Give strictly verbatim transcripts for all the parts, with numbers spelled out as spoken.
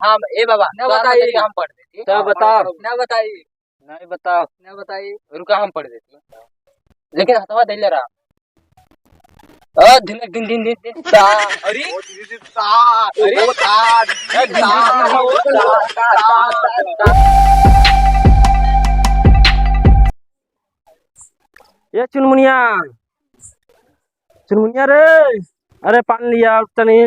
हाँ, ए बाबा, ना तोहर बताई। मदद के हम पढ़ देती। सब बताओ। ना बताई। नहीं बताओ। ना बताई। रुका, हम पढ़ देती। लेकिन हथवा धइले रहा। अ, दिन, दिन, दिन, दिन, दिन, ता। अरे? ओ, दिन, दिन, ता। अरे? ओ, ता, दिन, ए, दिन, दिन, ता। दिन, दिन, ता, ता, ता, ता। ए चुनमुनिया, चुनमुनिया रे, अरे पानी लिया तनी।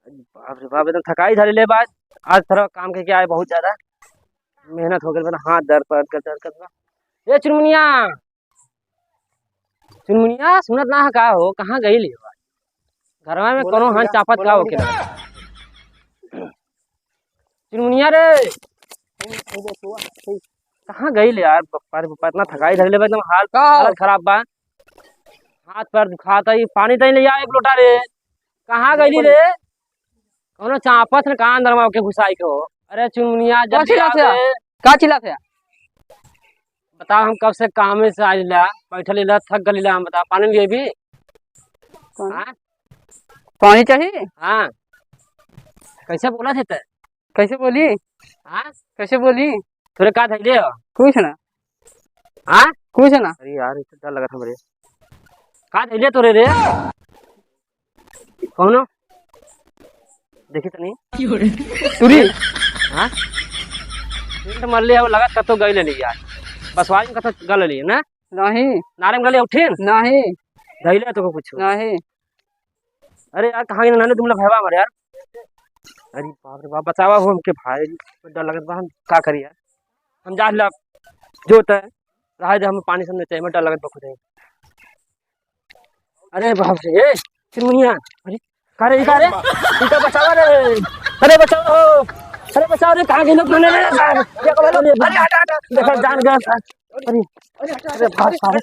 बाप रे बाप, एकदम थकाई धरे ले बा। आज थोड़ा काम करके आए बहुत ज्यादा, मेहनत हो गइल बा, हाथ दर्द, दर्द, दर्द, दर्द बा। ए चुनमुनिया, चुनमुनिया, सुनत ना है का हो, कहाँ गइल हो? घरवा में बोला कोनो भैया, हन चापत बोला का हो भैया। के? चुनमुनिया रे, कहाँ गइल यार? बप्पा रे बप्पा, इतना थकाई धरले बा, एकदम हाल, का हो? हालत खराब बा। हाथ पैर दुखाता, ई पानी तनी ले आ एक लोटा रे। कहाँ गइली रे? कौनो चापत न कान दरमा के घुसाई के हो। अरे चुनमुनिया, का जल्दी चिल्लात आ है? बे। का चिल्लात है? बताओ, हम कब से कामे से आइला, बैठल इला, थक गलीला हम, बताओ, पानी लिए भी? कौन? हाँ? पानी चाहिए? हाँ। कैसे बोला थे ते? कैसे बोली? हाँ? कैसे बोली? तोरे का धैले हो? कुछ ना। हाँ? कुछ ना। अरे यार, इतना डर लगा था मेरे। का धैले तोरे रे? कौनो? देखी तो नहीं। चूरी। हाँ? सेंट मरले हो, लगत कतो गइल ली यार। बसवाई में कतो गल ली ना? नहीं। नारे में गले उठिन? नहीं। धैले तो कुछ? नहीं। अरे यार, कहाँ गइल नाने तुम लोग भयवा हमारे यार? अरे बाप रे बाप, बचावा हो हमके भाई, डर लगत बा, हम का करी यार? हम जा लब, जो तय रहा दे, हम पानी से नहीं चाहिए, डर लगत बा खुद। अरे बाप रे, ए, चिरमुनिया, अरे, का रे, ई का रे? ई का बचावा रे, अरे बचावा हो, अरे बचावा रे, कहाँ गइल लोग? अरे, अरे, अरे, हटा, हटा। देखो, जान गया। अरे, अरे, भाग, भाग। अरे,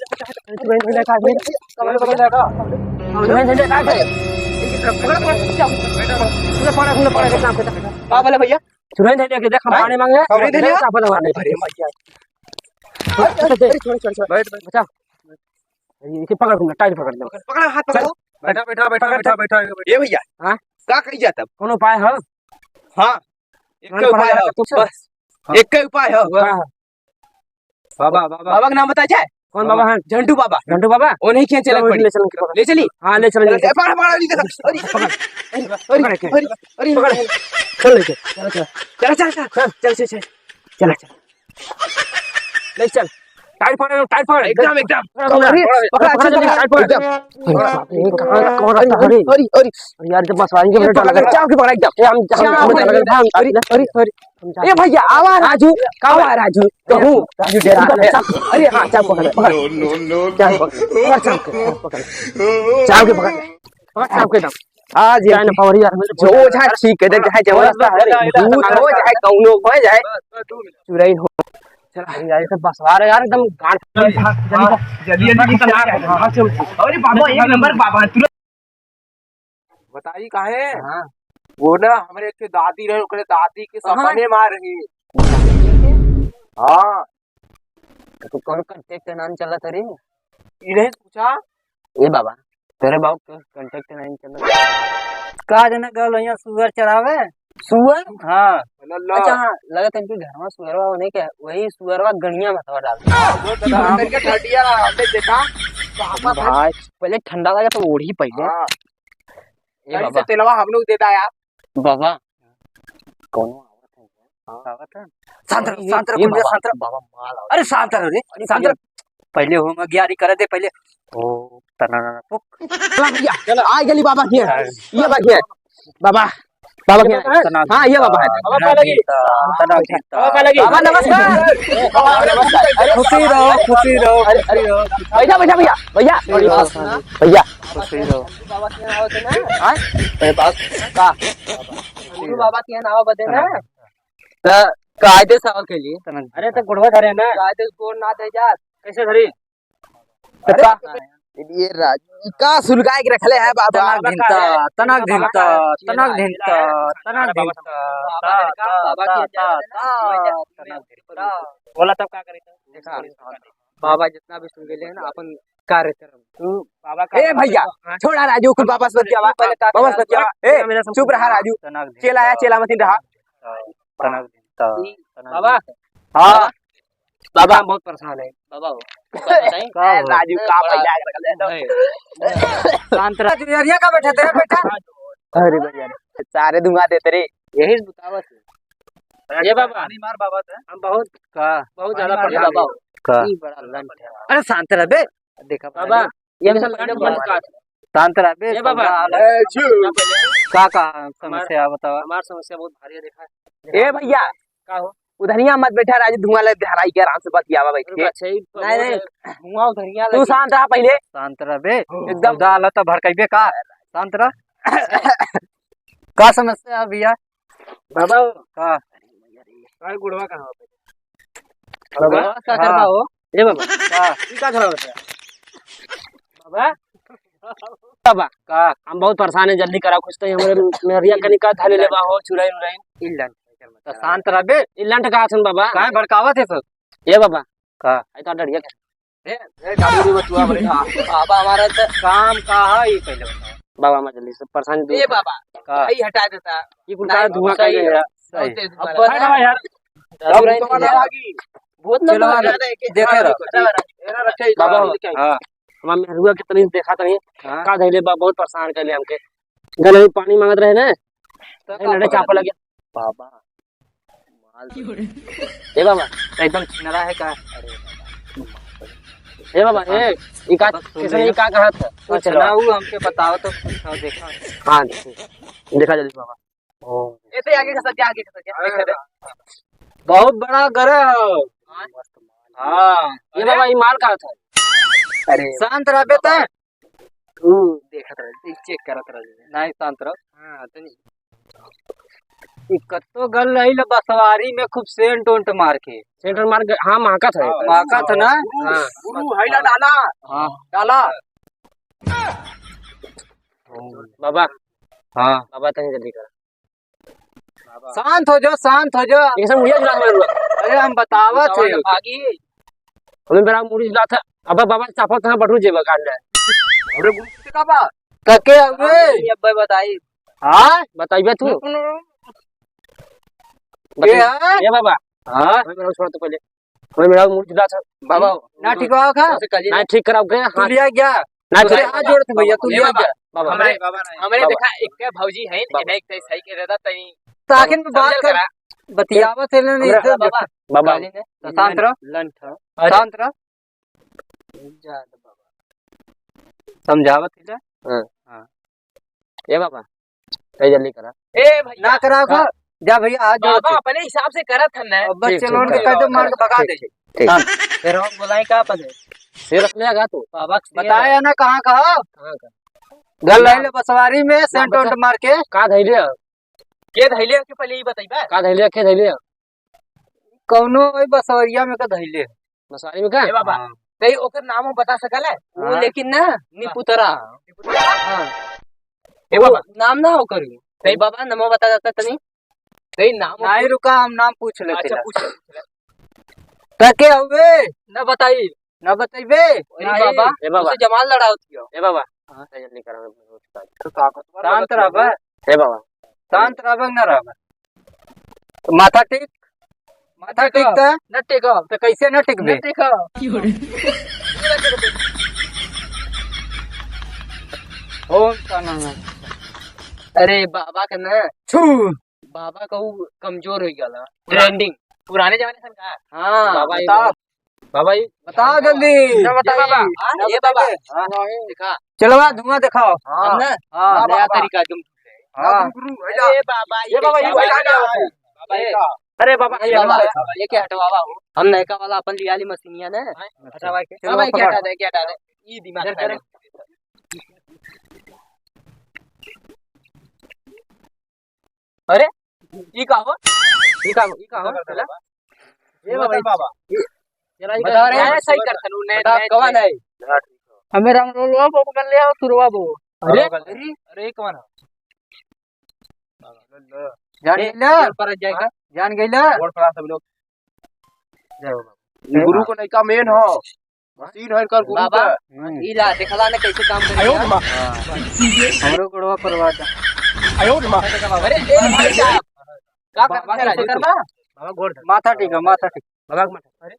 तू बहन भैया का आदमी? तू बहन भैया का है? पकड़, पकड़, पकड़, पकड़, पकड़, पकड़। का बोला भैया? तू बहन भैया के देख, हम हाँ? पानी मांगे। हम नहीं देने देख, वाला। आप बोला नहीं। अरे, भैया। अरे, अरे, अरे, छोड़, छोड़, छोड़। बैठ, बैठ। बचा। अरे, इसे पकड़, टाइट पकड़ ले। पकड़, हाथ पकड़। बैठा, बैठा, बैठा, पकड़, बैठा, पकड़। बैठा, बैठा। ए भैया। हाँ? का कही जाता? कौनो उपाय है? हाँ, एक कौन उपाय पकड़ है। कुछ? बस, हाँ। एक उपाय है। हाँ, हाँ। बाबा, बाबा। बाबा का नाम बताया जाए? कौन बाबा हैं? झंटू बाबा। झंटू बाबा? वो नहीं खींचे चलो, लग पड़ी। ले चलो, पकड़। ले चली? हाँ, ले चलो, ले चलो। पकड़, पकड़, अरे, अरे, पकड़। अरे, पकड़ के। अरे, अरे, पकड़। चल, ले चल। चल, चल, चल, चल, चल, चल। चला, चला। ले चल। टाइट पकड़, टाइट पकड़। एकदम, एकदम। पकड़, पकड़, अरे, पकड़, पकड़, पकड़, जल्दी, टाइट पकड़। एकदम। अरे, कहाँ, कौन रास्ता है रे? अरे, अरे। अरे यार, जब बस आएंगे, ये मुझे डर लग रहा है। चाव के पकड़, एकदम। ये हम, हम, चाव हम, के पकड़, एकदम। अरे, अरे, अरे। ए भैया, आवा राजू, आवा राजू, कहूँ, राजू डेरा है। अरे हाँ, चाव पकड़, पकड़। No, no, no, चाव पकड़, पकड़, चाव के, चाव पकड़। चाव के पकड़, पकड़ चाव के दम। आज जाए ना पावरी यार, जो जाए ठीक है, देख, चाहे जवन रास्ता है, भूत हो जाए, कौनो हो जाए, चुरैन हो। चला, अरे यार, ये सब बसवा रहे यार, एकदम गांड। जल्दी, जल्दी, जल्दी, जल्दी, जल्दी, जल्दी। अरे बाबा, एक नंबर बाबा, तुरंत। बताई काहे? हाँ। वो ना, हमरे एक ठे दादी रहे, ओकरे दादी के हाँ। सपने में आ रही। हाँ। तो कौन contact नाम चला था रे? ई नहीं पूछा? ए बाबा, तेरे बाबू के contact नाम चला। का जाने गल यहाँ सुअर चरावे? सुअर? हाँ। अल्लाह। अच्छा, हाँ, लगत है इनके घर में सुअरवा होने के, वही सुअरवा गणिया में थोड़ा डाल। वो तो हम करके ठंडिया हमने देखा, तो हम भाई, पहले ठंडा लगे तो ओढ़ी पहले। हाँ। ए कहीं बाबा। से तेलवा हम लोग देता यार। बाबा, कौनो आवत है? हाँ। आवत है? शांत रहो, अरे, शांत रहो, ये कुल बाबा, शांत रहो। बाबा, माल आवत अरे, है। शांत रहो रे, अरे, शांत रहो। पहले होम ज्ञानी करे दे, पहले। ओ, तना, ना, ना, पुक। चला भैया, चला। आ गली बाबा के। हाँ। ये बाबा के। बाबा, बाबा के। तना, हाँ, ये बाबा है। बाबा का लगी? तना, तना, बाबा का लगी? बाबा नमस्कार। बाबा नमस्कार। अरे, खुशी रहो, खुशी रहो, अरे, खुशी रहो। बैठा, बैठा भैया, भैया। खुशी रहो, भैया। खुशी रहो। बाबा के यहाँ आवत है ना? हाँ? अरे बाप, का? गुरु बाबा के यहाँ आवा बदे ना? त कायदे से आवा के लिए। अरे त गोड़वा धरे ना। कायदे से गोड़ ना धरे जात। कैसे धरी? त अरे का? ये राजू, ई का सुलगाए के रखले है बाबा? तनक धिनता, तनक धिनता, तनक धिनता, तनक धिनता। बाबा के यहाँ जाए ना? तना धिनता। बोला तब का करी? देखा, बाबा जितना भी सुन गए ना, अपन कार्यक्रम। तू बाबा का ए भैया, हाँ। छोड़ा राजू, कुल वापस मत जावा। पहले ताकि वापस मत जावा। ए, मेरा सब चुप रहा राजू। तनक दिन चेला है, तो, चेला मत रहा। तो, तनक दिन तो, ई तनक बाबा। दिन। हाँ। बाबा, हम बहुत परेशान है। बाबा हो। का बताई? का हो? राजू, का बड़ा भैया है? है। शांत रह। तू एरिया का बैठे तेरे बेटा? अरे भैया रे, सारे धुआं देते रे। यही से बतावत है। ये बाबा। पानी मार बाबा ते। हम बहुत, का? बहुत ज्यादा पानी मार परेशान बाबा। है। का? ई बड़ा लंठ है। अरे शांत रह बे। देखा बाबा, बाबा, ये ये सब सब पहले लंठ बात बात का। शांत रह बे, ए बाबा। समझा अलग। ए, छू। का, का हमार, समस्या बतावा? हमार समस्या बहुत भारी है, देखा। ए भैया, का हो? उधरिया मत बैठा, राजू, धुआं लग, धराई के आराम से बतियावा बैठ के। रुक, अच्छा, ई नहीं, नहीं। धुआं उधरिया तू लगी। शांत रहा पहले। शांत रह बे, एकदम। एकदम दाल तो भड़काइबे का? शांत रह। का समस्या है भैया? बाबा, का? अरे गुड़वा कहाँ हो? बाबा, का हाँ। करबा हो? ए बाबा, का? ई का खराब होता है? बाबा, बाबा, का? हम बहुत परेशान है, जल्दी कराओ कुछ तो, हमरे मेहरिया कनी का धले लेबा हो, चुड़ैल उड़ैल। ई लंठ, तो शांत रह बे। ई लंठ का हसन बाबा? काहे भड़कावत है सब? ए बाबा, का? आई तो डरिया के। ए, ए, गाड़ी उड़ी बतुआ बड़े। हाँ, बाबा, हमारा तो काम का है, ई पहले बताओ। बाबा, हमार जल्दी से परेशानी दूर ए कर। बाबा, का? भाई हटा देता। ई कुल नहीं, का धुआं सही कर है। यार? सही। अब अब बता। हट बाबा यार। दारू अब नहीं तो पीले। लगा की। बहुत चलो, नंबर आ आ रहा है कि देखे हाँ, रहो। देखो, ठीक। एरा रखे, बाबा, हाँ। हमार मेहरुआ के तनी देखा तनी। हाँ। का धइले बा, बहुत परेशान कइले हमके। गले में पानी मांगत रहे ना। तो ए, का लड़े पकड़ा चापा तू? लगे। बाबा। माल तो ए बाबा, तो एकदम छिनरा है का? अरे बाबा। ए बाबा, ए, ई का, बस सुन कैसे ले। ई का कहत है? कुछ चलो। ना, वो हमके बताओ तो कुछ और देखा। हाँ, देखा जल्दी बाबा। ओ। ऐसे आगे का सज्जा, आगे का सज्जा, आगे का सज्जा। बहुत बड़ा गरे हो। हाँ। हाँ। ये बाबा, ये माल कहाँ था? अरे। शांत रहबे त। तू देखत रह, तू चेक करत रह। नहीं, शांत रह। हाँ, तनी। ई कत्तो गल रही ल बसवारी में खूब सेंट ओंट मार के। सेंट ओंट मार के, हाँ, महकत है। हाँ, महकत है ना? गुरु, हाँ। गुरु, है ना डाला? हाँ। डाला। बाबा। हाँ। बाबा, तनी जल्दी कर। शांत हो जाओ, शांत हो जाओ। ये सब मुड़िया जुड़ा के मारो। अरे हम बतावत है। भागी। हमें मेरा मुड़ी जुड़ा था। अब बाबा चापल था, बटू जेबा काट ले। अरे गुरु से का बा? कके अबे? ये अब्बे बताई। हाँ? बताइबे तू? हम्म। बताइए। ये है? ये बाबा। हाँ? हमें मेरा छोड़ तो पहले। हमें मेरा मुड़ी जुड़ा था। बाबा, ना ठीक हुआ का? ऐसे करिए। ना ठीक कराओ के, तू हाँ। लिया गया? ना तू ठीक। हाथ जोड़ दे भैया, तू ए लिया बाबा, गया? बाबा। हमरे, बाबा। हमरे बाबा। देखा, एक भौजी है, बाबा। इन्हें एक सही के रहता, तई तो आखिर में बात समझल कर, करा। बतियावत है ना, नहीं हमरा तो बाबा। बाबा। काली ने तो शांत रहो। लंठ। अरे। शांत रहो। समझावत है ना? हाँ। हाँ। ए बाबा, तई जल्दी करा। ए भैया। ना कराओ का? जा भैया, हाथ जोड़ बाबा के। अपने हिसाब से करत हन ना। अब बच्चे ठीक, लोगन के ठीक, कह दे, मार के भगा दे। ठीक, ठीक। हाँ, फिर हम बोलाई का अपन? शेर रख लेगा तू? बाबा के शेर। बताया ना कहाँ का? कहाँ का? गल रही ले बसवारी में, सेंट ओंट मार के। का धइले? के धइले के पहले ई बताइबा? का धइले, के धइले? कौनो वही बसवरिया में का धइले। बसवारी में का? ए बाबा, हाँ। तई ओकर नाम बता सकल है? वो हाँ। लेकिन ना, निपुतरा। हाँ। ए बाबा। नाम ना ओकर। तई बाबा, नामो बता देता तनी। तई नाम नहीं, रुका, हम नाम पूछ लेते अच्छा, हैं। पूछ ले, पूछ ले। त के हवे? ना बताई। ना बताइबे? अरे नहीं। बाबा, ए बाबा। उसे जमाल लड़ावत कियो। ए बाबा। हाँ। जल्दी करो। शांत रह बे। ए बाबा। शांत रहबे कि ना रहबे? तो माथा टिक, माथा टिक टिक। त? न टिक। तो कैसे न टिकबे? न टिक। ओम का नाम है? अरे बाबा का ना। छू। बाबा का वो कमजोर हो गया ना। ट्रेंडिंग। पुराने जमाने से का? हाँ, बाबा ये बता। बाबा जी, बता जल्दी। ना बताइए। बाबा, हाँ, ये बाबा। हाँ, देखा। चलवा, धुआं दिखाओ। हाँ। हम ना, हाँ। नया तरीका एकदम। हाँ। गुरु, गुरु, अरे बाबा, ये ये बाबा, ये क्या बाबा, बाबा? बाबा, ये अरे बाबा, ये बाबा, बाबा। ये क्या हटवावा हो? हम नयका वाला अपन लिया ली मशीनिया ने। हाँ। हटवा के। चलो, बाबा, ये क्या पकड़। हटा दे, क्या हटा दे? ये दिमाग इधर खराब करे। है। अरे, ई का हो? ई का, ई का हो? ए बाबा, बाबा। चला, ई बता का रहे हैं, सही कर तनु, नहीं, बता, नहीं, कौन नहीं। है? हमें राम रोलवा बो कर लिया और सुरवा बो। अरे, अरे, अरे, कौन है? जान ए, गइला? रोड पर जाएगा। जान गइला? रोड पर आ सब लोग। जय हो बाबा। गुरु को नयका मेन हो। मशीन है इनकर गुरु बाबा, का। हम्म। ई ला, देखला ने कैसे काम करे। आयो रे माँ। हाँ। हमरो गोड़वा पर बात। आयो रे माँ। अरे, ए, भाई साहब। का बाबा करत है? बाबा गोड़ धर। माथा ठीक है, माथा ठीक। बाबा के माथा। अरे।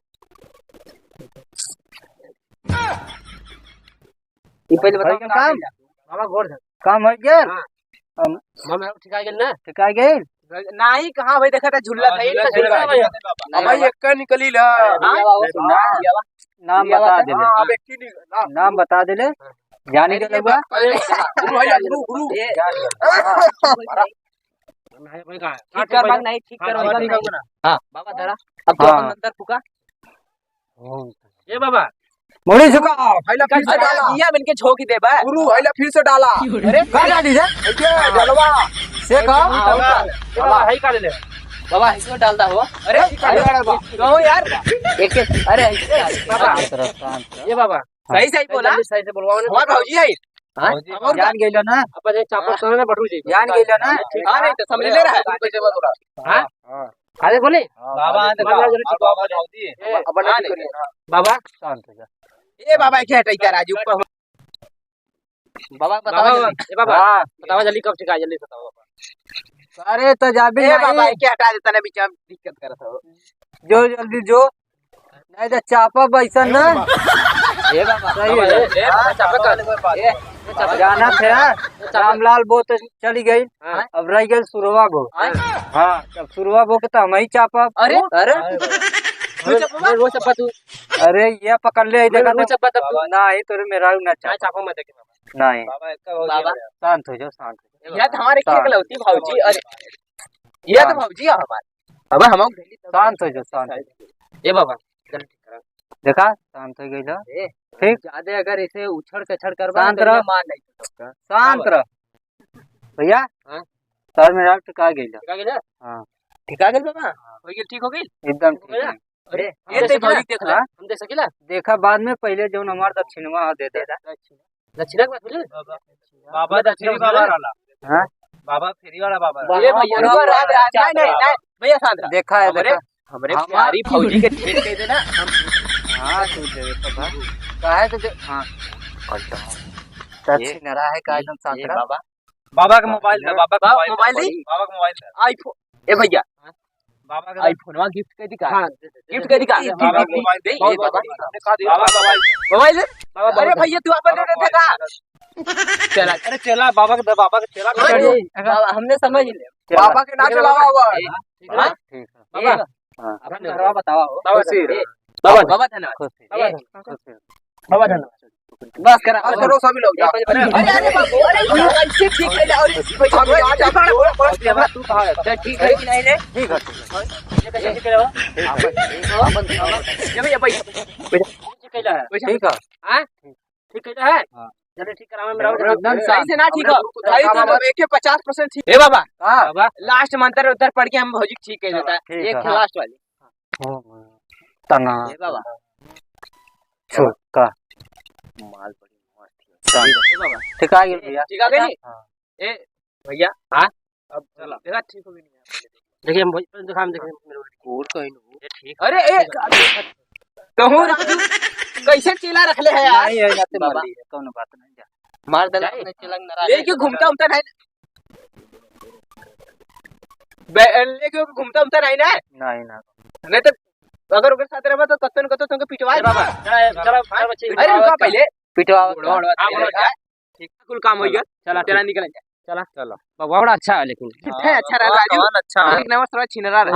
ई पहले बताओ, काम? बाबा गोड़ धर। काम हो गया? हाँ। हम मामा, ठिका गेल ना? ठिका गेल? नाही, कहाँ भाई, देखा था झुल्ला था, हाँ, एक झुल्ला था, झुल्ला था। अब भाई, एक का निकली ला। हाँ? नाम बता दे ले। हाँ, अब एक ही निकल, हाँ। नाम बता दे ले। जाने के लगा। अरे, गुरु, गुरु, गुरु। ए, ठीक कर भाई, नहीं, ठीक कर भाई, नहीं। हाँ, बाबा धरा। अब तो हाँ। अपन मंत्र फूका। ए बाबा। मुड़ी झुका, हैला फिर से अरे, डाला। दिया बन के झोंक दे बा। गुरु, हैला फिर से डाला। अरे, का डाली रे? ऐसे डलवा। से का? हाँ, बाबा, बाबा, है का ले ले? बाबा, इसको डाल दा हो। अरे, अरे, कहो यार। एक, एक, अरे, ऐसे डाल। बाबा। शांत रह, शांत रह। ये बाबा। हाँ। सही, सही बोला। जल्दी सही से बोलवाओ ना। हमार भौजी है। हाँ? भौजी, अब जान गइलो ना? अब अरे चापा हाँ। तो ना बढ़ू जी। जान गइलो ना? हाँ, नहीं तो समझ ले रहा है। हाँ? हाँ। अरे बोले? हाँ, बाबा, बाबा, आते बाबा, बाबा, जल्दी बाबा, बाबा, बाबा, ए, बाबा, बाबा, शांत हो जा। ए बाबा, क्या हटाई का राजू? बाबा, बताओ बाबा, जल्दी। ए बाबा, हाँ। बताओ जल्दी, कब ठिका, जल्दी बताओ बाबा। अरे तो जाबे ए नहीं। बाबा, क्या हटा देता ना, बीच में दिक्कत करत हो। जो जल्दी जो, नहीं तो चापा बैसन ना। ए बाबा, सही बाबा, है। ए, ए, बाबा, चापा का? ए, ए, चापा जाना थे, हाँ? चापा। रामलाल बो तो चली गई, हाँ। अब रह गई सुरवा बो। हाँ। हाँ, तब सुरवा बो के तो हम ही चापब। अरे, अरे। तू चापा, वो चापा तू। अरे, ये पकड़ ले, वो, देखा वो तो। चापा तब तू। नहीं, तोरे मेरा ना चापा। चापा मत देखे बाबा। नहीं। बाबा, इसका हो बाबा। गया। शांत हो जाओ, शांत हो जाओ। यार, हमारे शांत। एकलौती भौजी, अरे, ये तो हाँ। भौजी है हमारे। अब हम लोग शांत हो जाओ, शांत हो जाओ। ए बाबा, चल ठीक करा। देखा, शांत हो गइल। ए, ठीक। ज्यादा अगर ऐसे उछड़ कछड़ करबा शांत तो रह। ये मार नहीं सकता। शांत रह। भैया, हाँ? सर मेरा ठिका गइल। ठिका गइल? हाँ। ठिका गइल बाबा? हो गइल, ठीक हो गइल? एकदम हो ठीक गइल? है। अरे, हम ये दे तो सकीला? भौजी देख ले। हाँ? हम दे सकीला? देखा बाद में, पहले जौन हमार दक्षिणवा दे दे। दक्षिणा? दक्षिणा के बात बोले? बाबा, बाबा दक्षिणी बाबा रहला। हाँ? बाबा फेरी वाला बाबा। ए भैया, रुको, राम, राम, नहीं, नहीं, नहीं, भैया, शांत रहो। देखा है, हमरे, देखा। हमरे हमार प्यारी भौजी के ठेठ कह देना, हम हाँ, तू दे दे तो भाई। काहे तो दे, हाँ। कौन सा? ये, दक्षिण रहा है, का ये, एकदम शांत ये रहा। बाबा। बाबा के मोबाइल दे, बाबा के बाबा मोबाइल दे। मोबाइल दे। बाबा के मोबाइल दे। iPhone, ए भैया, बाबा के iPhone वा gift के दिखा। हाँ, दे, दे, दे, gift के दिखा। दे, बाबा दे, मोबाइल दे, दे, बाबा दे, मोबाइल दे। मोबाइल दे। बाबा मोबाइल। अरे भैया, तू अपन बाबा दे दे मोबाइल का? दे। चला। अरे चला, बाबा के दे, बाबा के चला। अरे, बाबा, हमने समझ लिया। चला। बाबा के ना चलावा हुआ। ए, हाँ? ठीक है। बाबा, हाँ। अपन घरवा बतावा हो। बाबा श्री राम। बाबा, बाबा धन्यवाद। खुश रहो। बाबा ए, धन्यवाद। खुश रहो। बाबा धन्यवाद। बस करा, बस करो सभी लोग, जाओ। अरे, अरे बाबू, अरे तू कैसे ठीक है? और हम यहाँ जाके बड़ा, बड़ा, बड़ा, तू कहाँ है? तो ठीक है कि नहीं रे? ठीक है, ठीक है। ये कैसे ठीक है? ठीक है। ये भैया, बैठ। बैठ। ठीक है। हाँ? ठीक है? हाँ। चलो ठीक करा, मैं एकदम सही से ना ठीक हो। भाई, तू तो एक के पचास percent ठीक। ए बाबा। हाँ। बाबा। Last मंत्र उधर पढ़ के हम भौजी ठीक कह देता है। ठीक एक है। Last वाली। तना। ए बाबा। छुक्का। माल बड़ी मस्त है। सन। ए बाबा। ठीक आ गया भैया। ठीक आ गया नी? हाँ। ए भैया। हाँ? अब चला। देखा ठीक हो गई नहीं। देखिए हम भोज पर दिखा, हम देखें मेरे को। और कहीं नहीं। ये ठीक। अरे, ए, कहूँ राजू, कैसे चेला रख ले है यार? नहीं, ये बात बाबा। मर ली है, कौनो बात नहीं जा। मार देला जाए। अपने चेला के नाराज लेके है। घूमता उमता नहीं। बे-, लेके घूमता उमता नहीं ना? नहीं ना। नहीं तो अगर ओकर साथ रहबा तो कत्तो न कत्तो तुमके पिटवाए ए बाबा, देबा। चला, चला, चला, चला, अरे रुका पहले। पिटवा। गोड़वा, गोड़वा, हाँ, गोड़वा। ठीक, कुल काम हो गया। चला, चला, ठीक। निकल जा। चला। चला। बाबा, बड़ा अच्छा है लेकिन। कितना अच्छा रहा राजू। कौन अच्छा है? एक नंबर थोड़ा छिनरा रहा।